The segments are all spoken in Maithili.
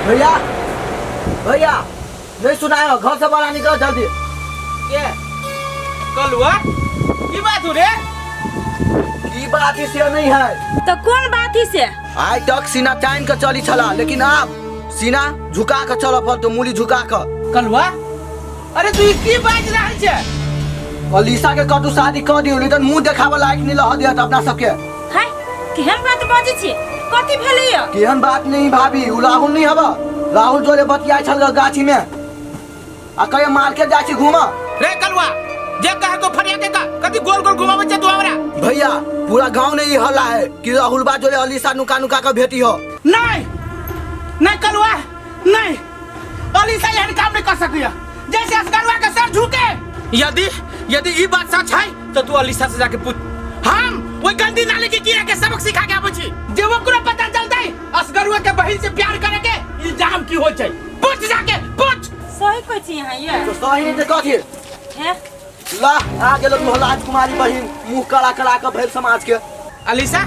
भैया, भैया नहीं सुनायो, घर से बाहर निकलो जल्दी। के कलुआ, की बात हो रे? की बात ही से नहीं है। तो कौन बात ही से? आइ तक सीना तान के चली छला, लेकिन अब सीना झुका के चल पड़तो, मूली झुका के। कलुआ, अरे तू ई की बाज रहल छे? अलीसा के कतू शादी कर दियो, लेकिन मुंह देखावे लायक नहीं रह दिया अपना सबके। हाय, केहन बात बाजै छी? कथी भेलै य? केहन बात नहीं भाभी, उ राहुल नहीं हवा, राहुल जोरे बतियाइ छल गाछी में आ कहे मार्केट जाइ छी घूमऽ। रे कलुआ, जे कहे को फरिया के का कथी गोल गोल घुमाबै छे तू हमरा? भैया पूरा गांव ने ई हल्ला है कि राहुल बा जोरे अलीसा नुका नुका के भेटी हो। नहीं नहीं कलुआ नहीं, अलीसा एहन काम नहीं कर सकैया जैसे असगरुआ के सर झुके। यदि यदि ई बात सच है तो तू अलीसा से जाके पूछ। हम ओई गंदी नाली के कीड़ा के सबक सिखा के आबै छी, जे ओकरो पता चलतै असगरुआ के बहिन से प्यार करे के इल्जाम की होय छै। पूछ जाके पूछ। सही कहै छी अहाँ ये? तो सही नहीं तो कथी? हे? ला आ गेलो तू राजकुमारी बहिन, मुंह कड़ा कड़ा के भेल समाज के। अलीसा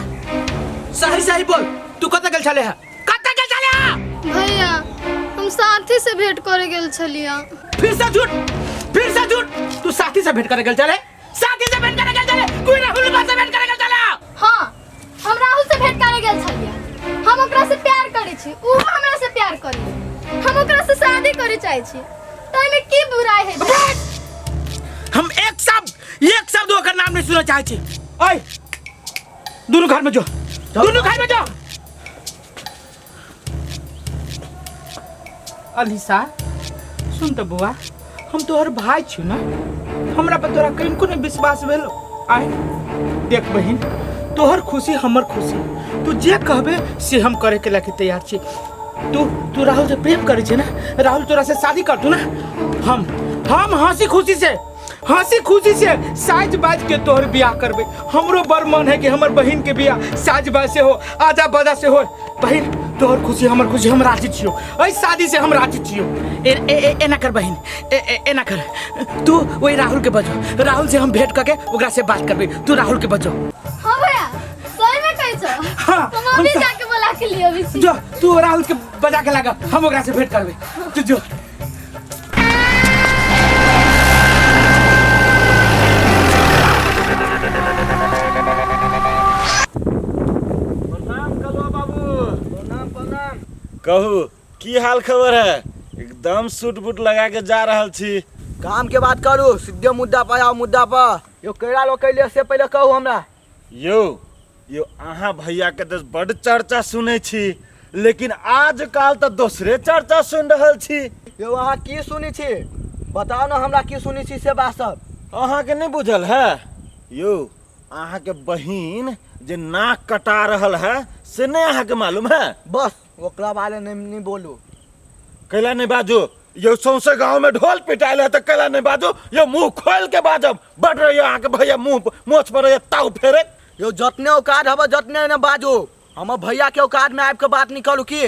सही सही बोल, तू कतऽ गेल छले है? कतऽ गेल छले है? भैया हम साथी से भेंट करे गेल छलिया। फिर से झूठ, फिर से झूठ। तू साथी से भेंट करे गेल छले? साथी से भेंट करे गेल छले? कोई राहुल बा से भेंट करे गेल छले? हाँ हम राहुल से भेंट करे गेल छलिया। हम ओकरा से प्यार करे छी, ऊ हमरा से प्यार करे, हम ओकरा से शादी करे चाहे छी, त एमे की बुराई है? हम एक शब्द, एक शब्द ओकर नाम नहीं सुनना चाहे छी। ओए दोनों घर में जो, दोनों घर में जो। अलीसा सुन तो बुआ, हम तोहर भाई छी ना, हमरा पर तोरा कनिको नहीं विश्वास भेल? आय देख बहिन, तोहर खुशी हमर खुशी, तू जे कहबे से हम करे के लाके तैयार छी। तू तू राहुल से प्रेम करे छे ना, राहुल तोरा से शादी कर तू ना, हम हंसी खुशी से, हंसी खुशी से साज बाज के तोहर बियाह करबे। हमरो बड़ मन है कि हमर बहिन के बियाह साज बाज से हो, आजा बाजा से हो। बहिन तोहर खुशी हमर खुशी, हम राजी छियो एहि शादी से, हम राजी छियो। ए ए ए एना कर बहिन, ए ए एना कर, तू वही राहुल के बजो, राहुल से हम भेंट करके ओकरा से बात करबे, तू राहुल के बजो। हाँ भैया सही में कहै छो? हाँ, हम अभी जाके बोला के लिए अभी छी। जो तू राहुल के बजा के लागा, हम ओकरा से भेंट करबे, तू जो। प्रणाम कलुआ बाबू। प्रणाम प्रणाम। कहू की हाल खबर है? एकदम सूट बूट लगा के जा रहल छी। काम के बात करू, सीधे मुद्दा पर आओ, मुद्दा पर। यो केरा लो कैले से पहले कहू हमरा। यो यो अहाँ भैया के तऽ बड चर्चा सुनै छी, लेकिन आजकल तऽ दोसरे चर्चा सुनि रहल छी। यो अहाँ की सुनै छी बताउ ने हमरा, की सुनै छी से बात सब? अहाँके नहि बुझल है यो? अहाँके बहिन जे नाक कटा रहल है से नहि अहाँके मालूम है? बस ओकरा बारे नहीं, नहीं बोलू। कैला नहीं बाजू यो? सौंसे गांव में ढोल पिटाइल है तऽ कैला नहीं बाजू यो? मुंह खोल के बाजब। बढ़ रही अहाँके भैया मुंह मोछ पर रहिए ताव फेरे। यो जतने औकात हब जतने ने बाजू, हमर भैया के औकात में आबि के बात निकालू। की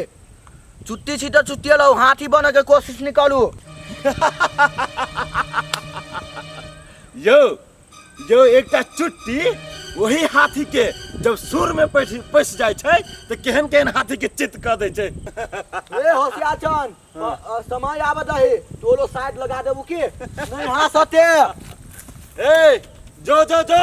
चुट्टी छी तऽ चुट्टिए लौ, हाथी बने के कोशिश निकालू। यो यो एकटा चुट्टी वही हाथी के जब सुर में पैस पैस जाइ छै तऽ केहन केहन हाथी के चित कऽ दै छै। ए होशियार चन, समय आबऽ दही तोरो साइड लगा देबू की नहीं। हाँ सत्य। ए जो जो जो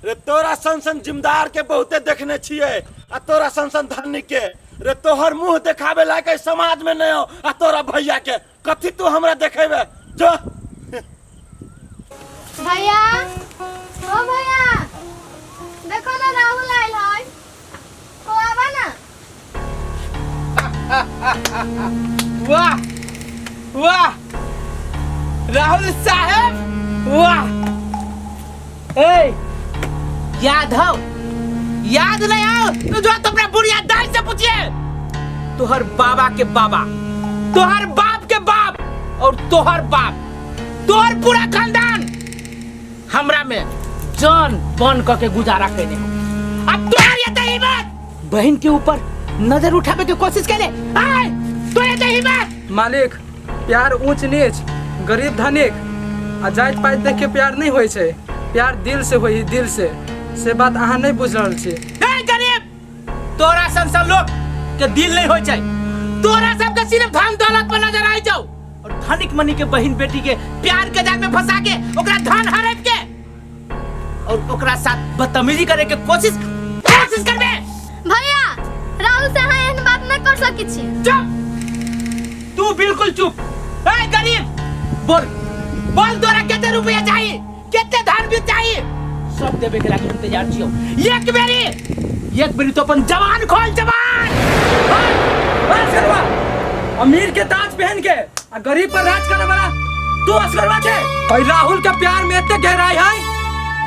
रे, तोरा सन सन जिम्मेदार के बहुते देखने छियै आ तोरा सन सन धनी के रे तोहर मुंह देखाबे लायक एहि समाज में नहीं हो, आ तोरा भैया के कथी तू हमरा देखेबे? जो। भैया, ओ भैया, देखो ना राहुल आयल है, ओ आवा ना। वाह वाह राहुल साहब वाह। ए याद हो याद नहीं आओ तो जो तो अपना बुढ़िया दाई से पूछिए। तोहर बाबा के बाबा, तोहर बाप के बाप और तोहर बाप, तोहर पूरा खानदान हमरा में जान बन क के गुजारा कैने हो। अब तोहर ये हिम्मत बहन के ऊपर नजर उठावे के कोशिश कैले, आय तोहर ये हिम्मत। मालिक प्यार ऊंच नीच गरीब धनिक आ जाति पाति देख के प्यार नहीं होइ छै, प्यार दिल से होइ, दिल से। से बात अहाँ नहीं बुझ रहल छी। ए गरीब, तोरा सन सन लोग के दिल नहीं होइ छै। तोरा सबके सिर्फ धन दौलत पर नजर आई जाओ और धनिक मनी के बहन बेटी के प्यार के जाल में फंसा के ओकरा धन हड़प के और ओकरा साथ बदतमीजी करे के कोशिश कोशिश करबे। भैया राहुल से अहाँ एहन बात नहीं कर सकै छी। चुप, तू बिल्कुल चुप। ए गरीब, बोल बोल तोरा कितने रुपया चाहिए, कितने धन भी चाहिए, सब देवे के लागी हम तैयार छियो। एक बेरी तो अपन जवान खोल, जवान। असगरवा अमीर के ताज पहन के आ गरीब पर राज करे वाला तू असगरवा छे। और राहुल के प्यार में इतने गहराई है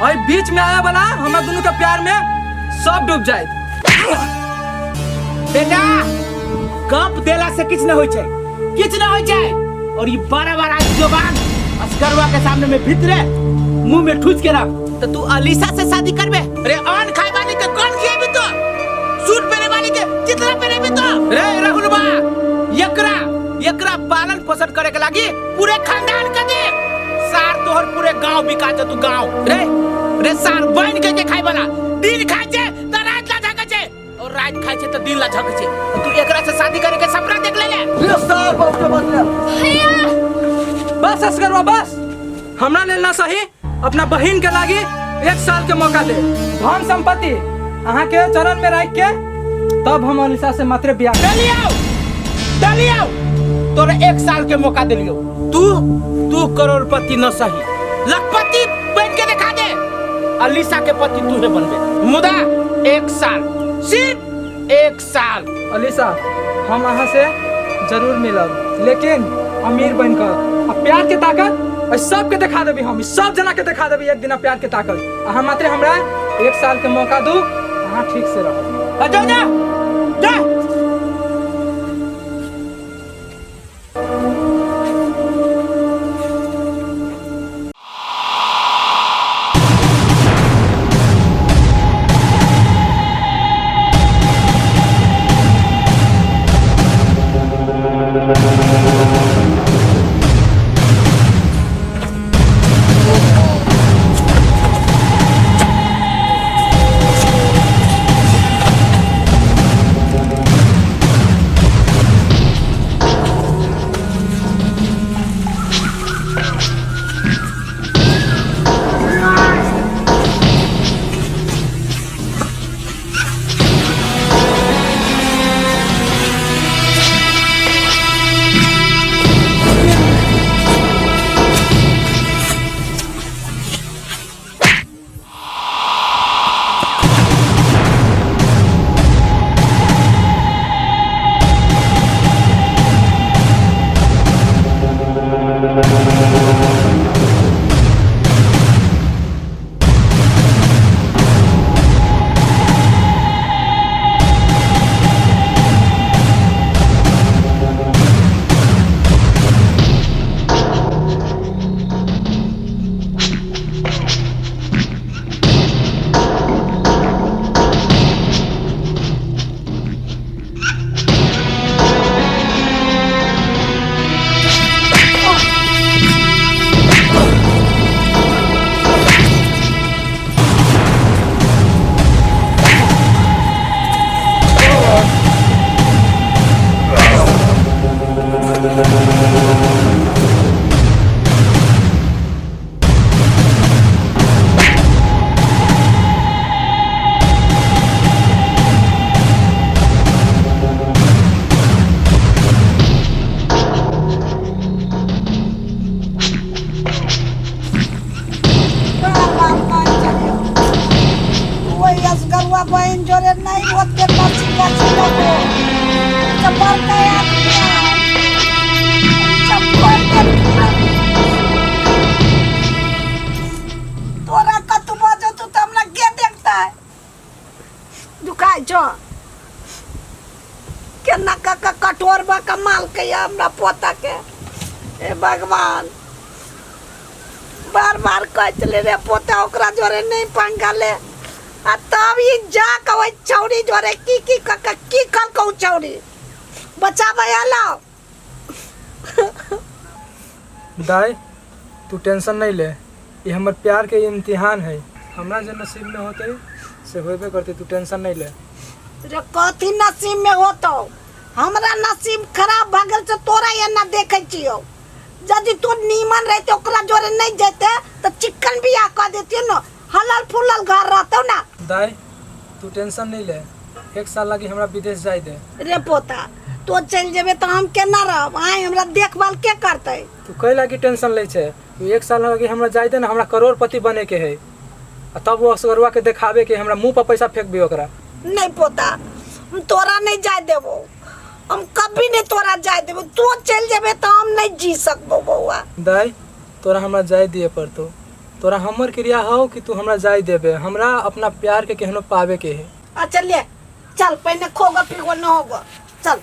और बीच में आया वाला हमरा दोनों के प्यार में सब डूब जाए। बेटा गप देला से किछ न होई छै, किछ न होई छै। और ये बड़ा बड़ा जवान असगरवा के सामने में भीतरे मुंह में ठूस के रख तो तू अलीसा से शादी करबे। अरे अन खाए वाली के कौन खिएबी तो, सूट पहने वाली के कितना पहनेबी तो। रे राहुल बा एकरा एकरा पालन पोषण करे के लागी पूरे खानदान के दे सार तोहर पूरे गांव बिका जे तू गांव। रे रे सार बन के खाए वाला दिन खाए छे त रात ला झके छे और रात खाए छे त दिन ला झके छे। तू एकरा से शादी करे के सपना देख ले ले। रे सार बहुत बदले। भैया बस असगरवा बस, हमरा लेल ना सही अपना बहन के लागी 1 साल के मौका दे। धन संपत्ति अहाँ के चरण में रख के तब हम अलीसा से मात्र बियाह। चलियो चलियो तोरे 1 साल के मौका दिलियो। तू तू करोड़पति न सही लखपति बन के दिखा दे। अलीसा के पति तू ही बनबे, मुदा 1 साल, सिर्फ 1 साल। अलीसा हम अहाँ से जरूर मिलब, लेकिन अमीर बनकर। आ प्यार के ताकत और सबके दिखा देबी, हम सब जना के दिखा देबी एक दिन प्यार के ताकत। अहाँ मात्र हमरा 1 साल के मौका दू, अहाँ ठीक से रहो। जा जा जा। तोरा कतु बजो तू तो हमरा के देखता है दुखाय छो केना का कठोर बा कमाल के हमरा पोता के। हे भगवान, बार बार कह चले रे पोता ओकरा जोरे नहीं पंगा ले आ तब ई जा के ओइ छौड़ी जोरे की की की कल कहू छौड़ी बचाबै आलो। दाई तू टेंशन नहीं ले, ये हमर प्यार के इम्तिहान है, हमरा जे नसीब में होते से होबे करते, तू टेंशन नहीं ले। रे कथी नसीब में होतो, हमरा नसीब खराब भऽ गेल छै तोरा एना देखै छियौ। यदि तू नीमन रहिते ओकरा जोरे नहीं जैते तऽ चिक्कन बियाह कऽ देतियौ न, हलल फुलल घर रहतौ ना। दाई तू टेंशन नहीं ले, एक साल लागी हमरा विदेश जाय दे। रे पोता तो चलि जेबे तऽ हम केना रहब? आय हमरा देखभाल के करतै? तू कै लागी टेंशन लै छै? तू एक साल लागी हमरा जाय दे ना, हमरा करोड़पति बने के है आ तब वो असगरुआ के देखाबे के हमरा मुंह पर पैसा फेंकबी ओकरा। नहीं पोता, हम तोरा नहीं जाय देबो, हम कभी नहीं तोरा जाय देबो। तू चलि जेबे तऽ हम नहीं जी सकबो बौआ। दाई तोरा हमरा जाय दिए पड़तो, तोरा हमर क्रिया हो कि तू हमरा जाय देबे, हमरा अपना प्यार के केहनो पावे के है। अच्छा ले चल, पहिने खोगो पीगो न होगो, चल।